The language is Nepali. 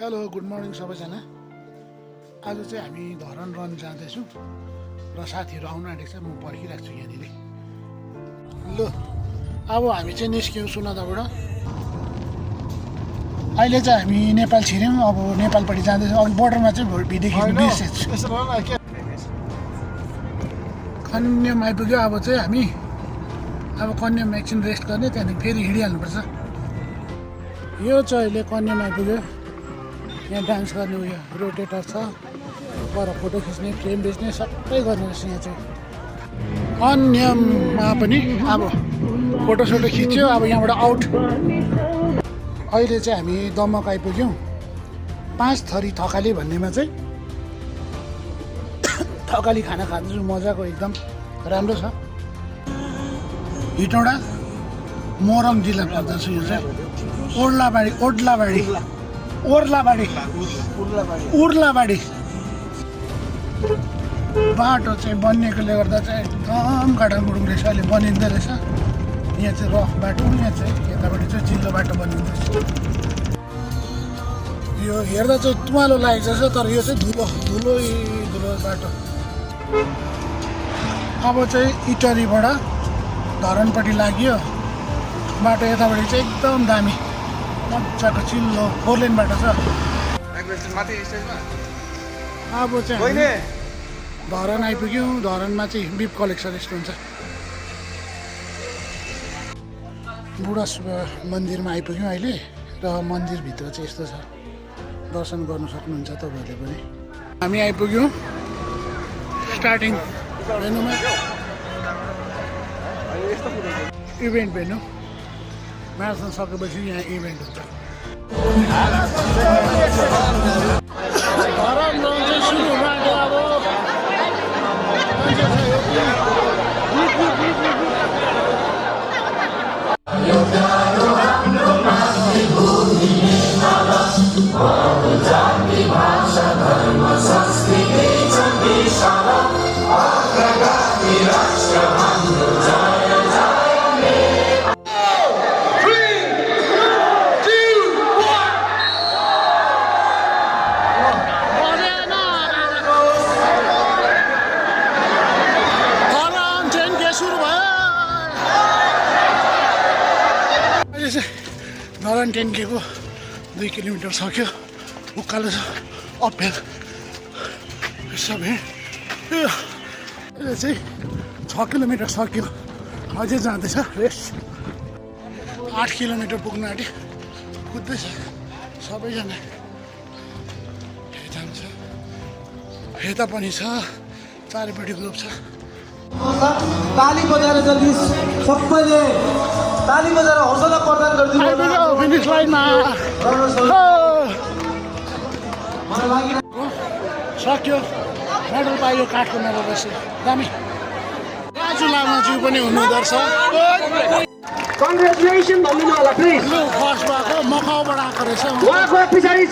हेलो गुड मर्निङ सबैजना। आज चाहिँ हामी धरान रन जाँदैछौँ र साथीहरू आउनु आँटेको छ। म पर्खिरहेको छु यहाँनिर। ल अब हामी चाहिँ निस्क्यौँ सुनादाबाट। अहिले चाहिँ हामी नेपाल छिर्यौँ। अब नेपालपट्टि जाँदैछौँ। अब बोर्डरमा चाहिँ भिडियो खिच्नु बिर्सेछ। कन्याम आइपुग्यो। अब चाहिँ हामी कन्याम एकछिन रेस्ट गर्ने, त्यहाँदेखि फेरि हिँडिहाल्नुपर्छ। यो चाहिँ अहिले कन्याम आइपुग्यो। यहाँ डान्स गर्ने उयो रोटेटर छ, पर फोटो खिच्ने, फ्रेम बेच्ने सबै गर्ने रहेछ। यहाँ चाहिँ कन्याममा पनि अब फोटोसोटो खिच्यो। अब यहाँबाट आउट। अहिले चाहिँ हामी दमक आइपुग्यौँ। 5 थरी थकाली भन्नेमा चाहिँ थकाली खाना खाँदैछु। मजाको एकदम राम्रो छ। हिटौँडा मोरङ जिल्ला पर्दछ। यो चाहिँ उर्लाबाडी बाटो चाहिँ बनिएकोले गर्दा चाहिँ एकदम गाडामुडुङ रहेछ। अहिले बनिँदो रहेछ। यहाँ चाहिँ रफ बाटो, यहाँ चाहिँ यतापट्टि चाहिँ चिल्लो बाटो बनिँदैछ। यो हेर्दा चाहिँ तुवालो लागेको छ, तर यो चाहिँ धुलो बाटो। अब चाहिँ इटरीबाट धरानपट्टि लाग्यो बाटो। यतापट्टि चाहिँ एकदम दामी मजाको चिल्लो 4 लेन बाटो छ। अब चाहिँ धरान आइपुग्यौँ। धरानमा चाहिँ बिफ कलेक्सन यस्तो हुन्छ। बुढा मन्दिरमा आइपुग्यौँ अहिले। र मन्दिरभित्र चाहिँ यस्तो छ, दर्शन गर्नु सक्नुहुन्छ तपाईँहरूले पनि। हामी आइपुग्यौँ स्टार्टिङ भेन्यूमा। इभेन्ट भेन्यू म्याराथन सकेपछि यहाँ इभेन्ट हुन्छ। धरान रन चाहिँ सुरु लाग्यो। धरान 10K को 2 किलोमिटर सक्यो। उकालो छ, अपहिल सबै। अहिले चाहिँ 6 किलोमिटर सक्यो। अझै जाँदैछ रेस्ट। 8 किलोमिटर पुग्नु आँट्यो। कुद्दैछ सबैजना। जान्छ, यता पनि छ, चारैपट्टि ग्रुप छ। ताली बजाएर जल्दी सबैले ताली बजाएर हौसला प्रदान गरिदिनु। फिनिस लाइनमा सक्यो। मेडल पायो काठको मेडल रहेछ। दामी। राजु लामाज्यू पनि हुनुहुँदो रहेछ। कङ्ग्रेचुलेसन भन्दिनु होला प्लिज। फर्स्ट भएको मकाउबाट आएको रहेछ। उहाँको पछाडि